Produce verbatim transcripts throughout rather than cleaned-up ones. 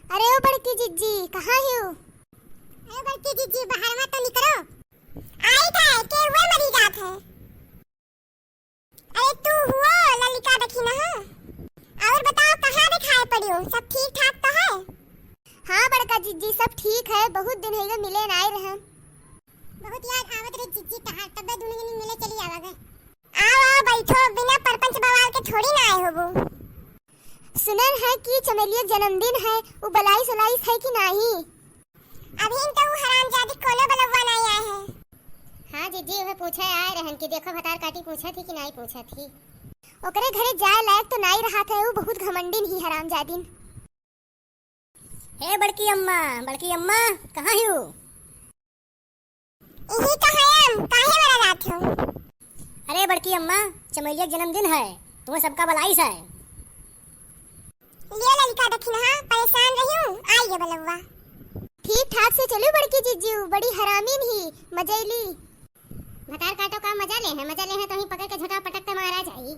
अरे ओ बड़की जिज्जी, कहाँ हियो? अरे बड़की जिज्जी, बाहर में तो निकलो। आई था, के हुए मरी जात है। अरे तू हुओ ललिका दखिनहा? और बताओ, कहाँ दिखाई पड़ियो? सब ठीक ठाक तो है? हाँ बड़का जिज्जी, सब ठीक है। बहुत दिन है मिले नाई रहे। बहुत याद आवत रहे जिज्जी तहार, तबे दुनू जनी मिले चली आवा गए। आओ, आओ, बैठो, बिना परपंच बवाल के थोड़ी ना आए होबो। सुनल है कि चमेलिया के जन्मदिन है, उ बलाइस उलाइस है कि नाही? अभी तो उ हरामजादी कोनो बलौवा नाही आए है। हाँ जिज्जी, उहे पूछे आए रहन कि देखो भतार काटी पूछत ही कि नाही पूछत ही। ओकरे घरे जाए लायक तो नाही रहत है, उ बहुत घमंडिन ही हरामजादिन। ए बड़की अम्मा, बड़की अम्मा, कहाँ हियो? इही तो है हम, काहे वाला जात हो? अरे बड़की अम्मा, चमेलिया के जन्मदिन है, तुम्हें सबका बलाइस है। लियो ललिका दखिनहा, परेशान रही हूँ, आई ये बलौवा। ठीक ठाक से चलो बड़की जिज्जू, बड़ी हरामीन ही, मजैली। भतार काटो का मजा ले है, मजा ले है तो ही पकड़ के झोटा पटक के मारा जाई।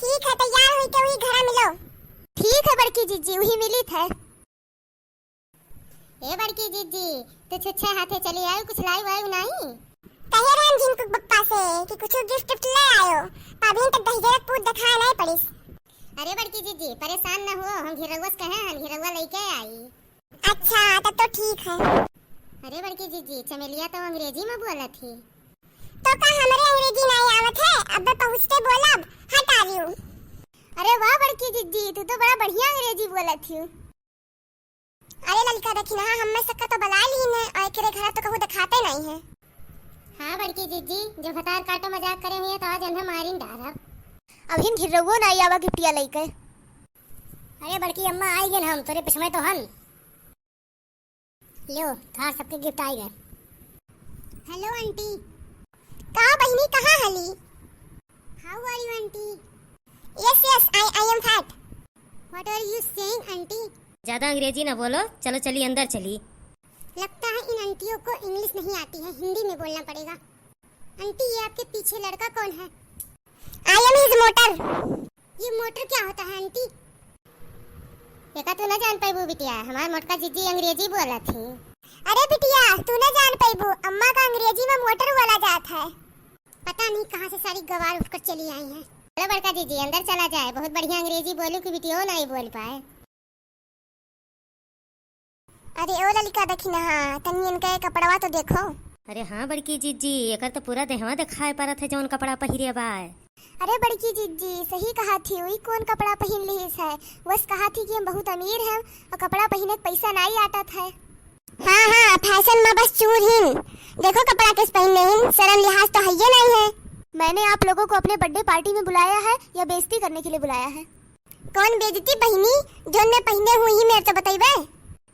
ठीक है, तैयार हुई के वही घरा मिलो। ठीक है बड़की जिज्जी, वही मिली थे। ए बड़की जिज्जी, तू छुच्छे हाथे चली आयु, कुछ लायु वायु नाही? कहे रहन झिनकू के पप्पा से कि कुछ gift विफ्ट ले आयो, पर अभी तक दहिजरक पूत देखाए नाही पड़िस। अरे बड़की जिज्जी, परेशान न हुओ, हम घिरौआ से कहे हन, घिरौआ लइके आई। अच्छा, तब तो ठीक है। अरे बड़की जिज्जी, चमेलिया तो अंग्रेजी में बोलत ही। तो का हमरे अंग्रेजी नाही आवत है? अबे पहुँचते बोलब, हट आ रही हूँ। अरे वाह बड़की जिज्जी, तू तो बड़ा बढ़िया अंग्रेजी बोलत ही। अरे ललिका दखिनहा, हम्मे सबका तो बलाइ लिहिन है, और एकरे घर तो कहूँ देखाते नाही है। हाँ बड़की जिज्जी, जो भतार काटो मजाक करे हुए तो आज उन्हें मारिन डारब। अबहिन घिरौओ नाही आवा गिफ्टिया लइके। अरे बड़की अम्मा, आई गेन हम, तोरे पिछुए तो हन। ल्यो, थार सबके gift आई गए। Hello aunty। का बहिनी, कहाँ हली? How are you aunty? Yes, yes, I, I am fat। What are you saying aunty? ज्यादा अंग्रेजी ना बोलो, चलो चली अंदर चली। लगता है इन आंटियों को English नहीं आती है, हिंदी में बोलना पड़ेगा। Aunty, ये आपके पीछे लड़का कौन है? I am his motor। ये motor क्या होता है aunty? एका तू ना जान पैबू बिटिया, हमार मोटका जिज्जी अंग्रेजी बोलत ही। अरे बिटिया, तू ना जान पैबू, अम्मा का अंग्रेजी में motor बोला जात है। पता नहीं कहाँ से सारी गवार उठकर चली आई हैं। चलो बड़का जिज्जी, अंदर चला जाए, बहुत बढ़िया अंग्रेजी बोलू कि बिटियो नाही बोल पाए। अरे ओ ललिका दखिनहा, तनी इनका ये कपड़वा तो देखो। अरे हाँ बड़की जिज्जी, एकर तो पूरा देहवा देखाए परत है जौन कपड़ा पहिरे बाय। अरे बड़की जिज्जी, सही कहा थी, ई कौन कपड़ा पहिन लिहिस है? बस कहा थी कि हम बहुत अमीर हैं और कपड़ा पहिने के पैसा नाही आटत है। हाँ हाँ, fashion में बस चूर हिन। देखो कपड़ा किस पहिने हिन, शर्म लिहाज तो हइये नाही है। मैंने आप लोगों को अपने birthday party में बुलाया है या बेइज्जती करने के लिए बुलाया है? कौन बेइज्जती बहिनी, जौन मैं पहिने हुई ही मेरे तो बतइबे?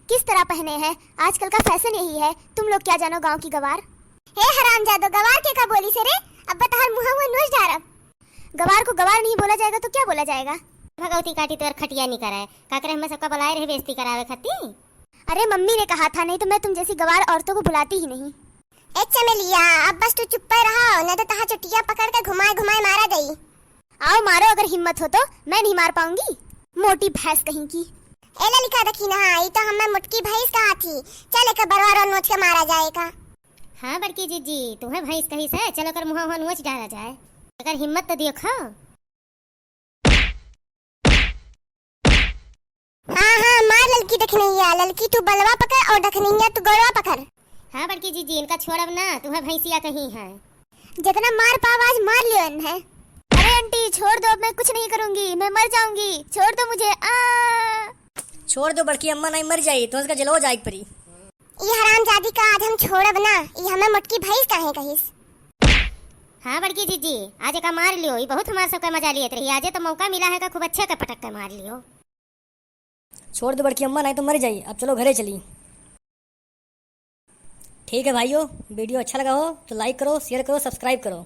किस तरह पहने हैं, आजकल का fashion यही है, तुम लोग क्या जानो गांव की गवार। हे हरामजादो, गवार के का बोलिस रे? अब तहार मुँह हुआ नोच डारब। गवार को गवार नहीं बोला जाएगा तो क्या बोला जाएगा? भगवती काटी तोर खटिया नहीं कराए, का करे हमें सबका बुलाए रहे बेइज्जती करावे खातिर? अरे मम्मी ने कहा था, नहीं तो मैं तुम जैसी गवार औरतों को बुलाती ही नहीं। ए चमेलिया, अब बस तू चुप्पे रहो, नहीं तो तहार चुटिया पकड़ के घुमाए घुमाए मारा जाई। आओ मारो, अगर हिम्मत हो तो, मैं नहीं मार पाऊंगी, मोटी भैंस कहीं की। ए ललिका दखिनहा, ई तो हमें मोटकी भैंस कहा थी, चल एक बरवा रो नोच के मारा जाए का। हाँ बड़की जिज्जी, तुम्हें भैंस कहिस है, चलो कर मुँह हुआ नोच डाला जाए, अगर हिम्मत तो देखो। हाँ हाँ, मार ललकी दखिनैया, ललकी तू बलवा पकड़ और दखिनैया तू गोड़वा पकड़। हाँ बड़की जिज्जी, इनका छोड़ब ना, तुम्हें भैंसिया कहीं है। जितना मार पाव आज मार लियो इन्हें। अरे आंटी छोड़ दो, अब मैं कुछ नहीं करूंगी, मैं मर जाऊंगी, छोड़ दो मुझे। आ। छोड़ दो बड़की अम्मा, नहीं मर जाई तो उसका जलवा जाए परी। ई हरामजादी का आज हम छोड़ब ना, ई हमें मोटकी भैंस काहे कहिस। हाँ बड़की जिज्जी, आज एका मार लियो, ई बहुत हमार सबका मजा लियत रही, आजे तो मौका मिला है का खूब अच्छे के पटक के मार लियो। छोड़ दो बड़की अम्मा, नहीं तो मर जाई। अब चलो घरे चली। ठीक है भाइयों, video अच्छा लगा हो तो like करो, share करो, subscribe करो।